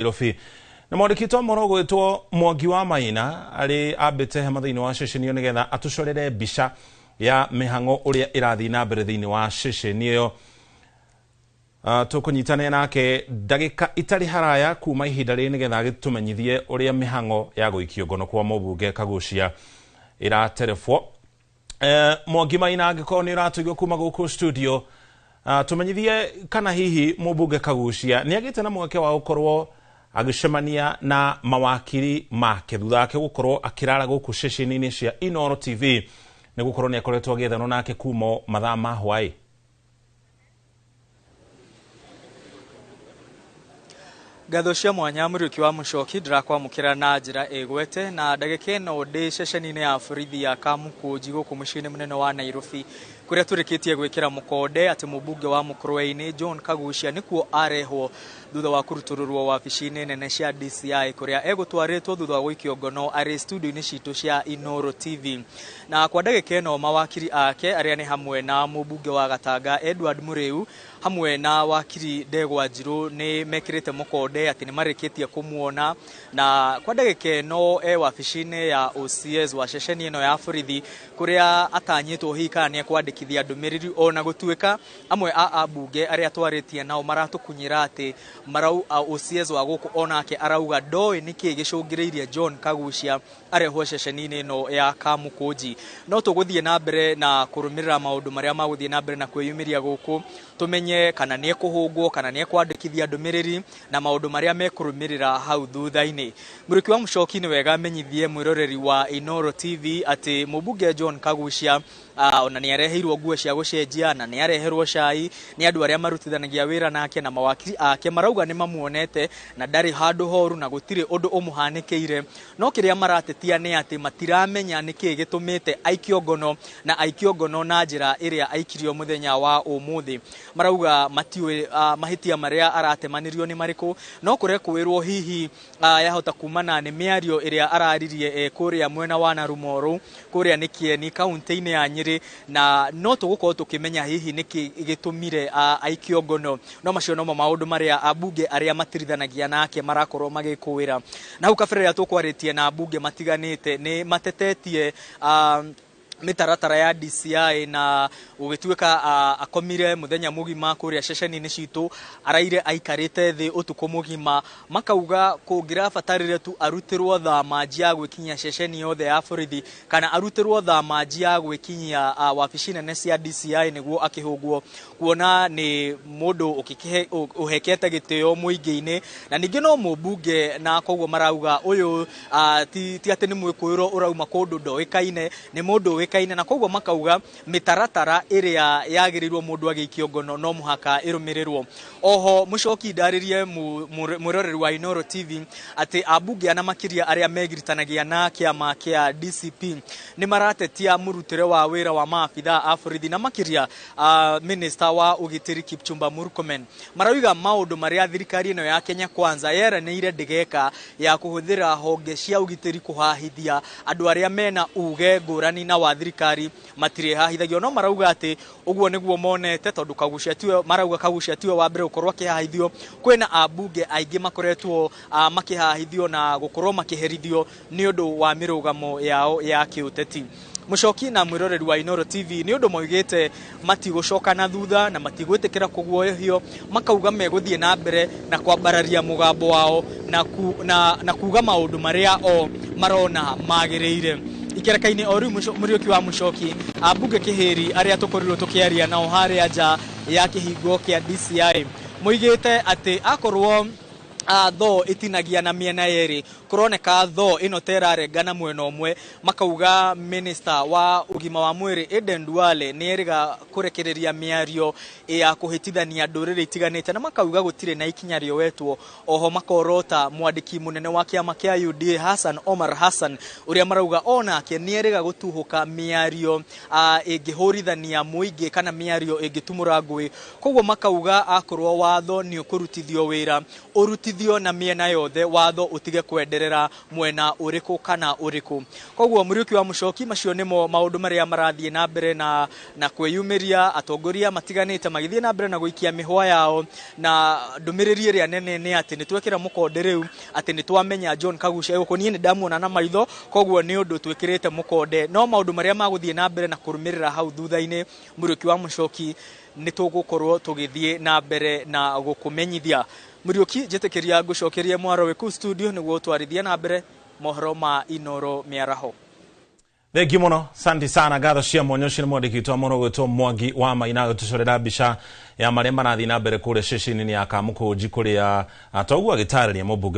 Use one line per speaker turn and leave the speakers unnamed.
Nairobi na mwandĩki witũ wa mohoro ũgwĩtwo Mwangi wa Maina arĩ ambĩte hema thĩinĩ wa ceceni ĩyo nĩgetha atũcorere mbica ya mĩhang'o ũrĩa ĩrathiĩ na mbere thĩinĩ wa ceceni ĩyo. Tũkũnyitanĩra nake ndagĩka itarĩ haraya kuma ihinda rĩrĩ nĩgetha agĩtũmenyithie ũrĩa mĩhang'o ya gũikio ngono kwa mũmbunge Kagucia ĩraterebwo. Mwangi Maina, angĩkorwo nĩ ũratũigua kuma gũkũ studio, tũmenyithie kana hihi mũmbunge Kagucia nĩ agĩte na mweke wa gũkorwo agĩcemania na mawakiri make thutha wake gũkorwo akĩrara gũkũ ceceni-inĩ cia Inooro TV, nĩ gũkorwo nĩ akoretwo agĩethanwo nake kuma mathaa ma hwaĩ.
Ngatho cia mwanya Mũriũki wa Mũcoki, ndĩrakwamũkĩra na njĩra ĩgwete na ndagĩka ĩno ndĩ ceceni-inĩ ya borithi ya Kamũkũnji gũkũ mũciĩ-inĩ mũnene wa Nairobi, kũrĩa tũrĩkĩtie gwĩkĩra mũkonde atĩ mũmbunge wa Mũkũrwe-inĩ John Kagucia nĩkuo arehwo thutha wa kũrutũrũrwo wabici-inĩ nene cia DCI kũrĩa egũtwarĩtwo thutha wa gũikio ngono arĩ studio-inĩ citũ cia Inooro TV. Na kwa ndagĩka ĩno mawakiri ake arĩa nĩ hamwe na mũmbunge wa Gatanga Edward Mũrĩu hamwe na wakiri Ndegwa Njirũ nĩ mekĩrĩte mũkonde atĩ nĩ marĩkĩtie kũmuona, na kwa ndagĩka ĩno e wabici-inĩ ya OCS wa ceceni ĩno ya borithi kũrĩa atanyĩtwo hihi kana nĩ ekwandĩkithia ndũmĩrĩri, ona gũtuĩka amwe a ambunge arĩa twarĩtie nao maratũkunyĩra atĩ marau OCS wa gũkũ onake arauga ndoĩ nĩkĩ gĩcũngĩrĩirie John Kagucia arehwo ceceni-inĩ ĩno ya Kamũkũnji. No tũgũthiĩ na mbere na kũrũmĩrĩra maũndũ marĩa magũthiĩ na mbere na kwĩyumĩria gũkũ, tũmenye kana nĩ ekũhũngwo kana nĩ ekwandĩkithia ndũmĩrĩri na maũndũ marĩa mekũrũmĩrĩra hau thutha-inĩ. Mũrĩki wa Mũcoki, nĩ wega menyithie mwĩroreri wa Inooro TV atĩ mũmbunge John Kagucia ona nĩ areheirwo nguo cia gũcenjia na nĩ areherwo cai nĩ andũ arĩa marutithanagia wĩra nake, na mawakiri ake marauga nĩ mamuonete na ndarĩ handũ horu na gũtirĩ ũndũ ũmũhanĩkĩire, no kĩrĩa maratetia nĩ atĩ matiramenya nĩkĩ gĩtũmĩte aikio ngono na aikio ngono na njĩra ĩrĩa aikirio mũthenya wa ũmũthĩ. Marauga matiũĩ mahĩtia marĩa aratemanirio nĩ marĩkũ, no kũrekwĩrwo hihi yahota kumana nĩ mĩario ĩrĩa araririe kũrĩa mwena wa Narumoru kũrĩa nĩ Kieni kaunti-inĩ ya Nyĩrĩ, na no tũgũkorwo tũkĩmenya hihi nĩkĩ gĩtũmire aikio ngono. No macio nomo maũndũ marĩa ambunge arĩa matirithanagia nake marakorwo magĩkũĩra. Na hau kabere rĩrĩa tũkwarĩtie na ambunge matiganĩte nĩ matetetie mĩtaratara ya DCI, na gũgĩtuĩka akomire mũthenya mũgima kũrĩa ceceni-inĩ citũ, araire aikarĩte thĩ ũtukũ mũgima, makauga kũngĩrabatarire tu arutĩrwo thamanji ya gwĩkinyia ceceni yothe ya borithi kana arutĩrwo thamanji ya gwĩkinyia wabici nene cia DCI nĩguo akĩhũngwo, kuona nĩ mũndũ ũhekete gĩtĩo mũingĩ-inĩ na ningĩ no mũmbunge, na koguo marauga ũyũ ti atĩ nĩ mwĩkũĩrwo ũrauma kũndũ ndoĩkaine, nĩ mũndũ ũĩkaine, na koguo makauga mĩtaratara ĩrĩa yagĩrĩirwo mũndũ agĩikio ngono no mũhaka ĩrũmĩrĩrwo. Oho Mũcoki, ndarĩrie mwĩroreri wa Inooro TV atĩ ambunge ana makĩria arĩa megiritanagia na kĩama kĩa DCP nĩ maratetia mũrutĩre wa wĩra wa maabithaa a borithi na makĩria minister wa ũgitĩri Kipchumba Murkomen. Marauga maũndũ marĩa thirikari ĩno ya Kenya Kwanza yeranĩire ndĩgeka ya kũhũthĩra honge cia ũgitĩri kũhahithia andũ arĩa mena uge ngũrani na wa thirikari matirĩhahithagio, no marauga atĩ ũguo nĩguo monete tondũ Kagucia tiwe, marauga Kagucia tiwe wa mbere gũkorwo akĩhahithio, kwĩna ambunge aingĩ makoretwo makĩhahithio na gũkorwo makĩherithio nĩ ũndũ wa mĩrũgamo yao ya kĩũteti. Mũcoki na mwĩroreri wa Inooro TV, nĩ ũndũ maugĩte matigũcoka na thutha na matigwĩtĩkĩra kũguoyohio, makauga megũthiĩ na mbere na kwambararia mũgambo wao na kuga maũndũ marĩa o marona magĩrĩire. Ikereka-inĩ o rĩu Mũriũki wa Mũcoki, ambunge Kĩhĩri arĩa tũkorirwo tũkĩaria nao harĩa nja ya kĩhingo kĩa DCI moigĩte atĩ akorwo thoo ĩtinagia na mĩena yerĩ, kũroneka thoo ĩno ta ĩrarenga na mwena ũmwe, makauga minister wa ũgima wa mwĩrĩ Aden Duale nĩ erĩga kũrekereria mĩario ya kũhĩtithania ndũrĩrĩ itiganĩte, na makauga gũtirĩ na ikinya rĩoetwo. Oho makorota mwandĩki mũnene wa kĩama kĩa UDA Hassan Omar Hassan ũrĩa marauga onake nĩ erĩga gũtuhũka mĩario ĩngĩhũrithania mũingĩ kana mĩario ĩngĩtumũra ngũĩ, koguo makauga akorwo watho nĩ ũkũrutithio wĩra ũrutithio Ũcirithio na mĩena yothe, watho ũtige kwenderera mwena ũrĩkũ kana ũrĩkũ. Koguo Mũriũki wa Mũcoki, macio nĩmo maũndũ marĩa marathiĩ na mbere na kwĩyumĩria atongoria matiganĩte magĩthiĩ na mbere na gũikia mĩhwa yao, na ndũmĩrĩri ĩrĩa nene nĩ atĩ nĩ twekĩra mũkonde rĩu atĩ nĩ twamenya John Kaguchia gũkũ. Niĩ nĩ ndamuona na maitho, koguo nĩ ũndũ twĩkĩrĩte mũkonde, no maũndũ marĩa magũthiĩ na mbere na kũrũmĩrĩra hau thutha-inĩ, Mũriũki wa Mũcoki, nĩ tũgũkorwo tũgĩthiĩ na mbere na gũkũmenyithia. Mũriũki, njĩtĩkĩria ngũcokerie mwaro wĩ kũu studio nĩguo twarithie na mbere mohoro ma Inoro mĩaraho.
Thengiũ mũno, asante sana, ngatho cia mwanya. Ũcio nĩ mwandĩki witũ wa mohoro gwĩtwo Mwangi wa Maina, agĩtũcorera mbica ya marĩa marathiĩ na mbere kũrĩa ceceni-inĩ ya Kamũkũnji, kũrĩa toguo agĩtarĩria mũmbunge.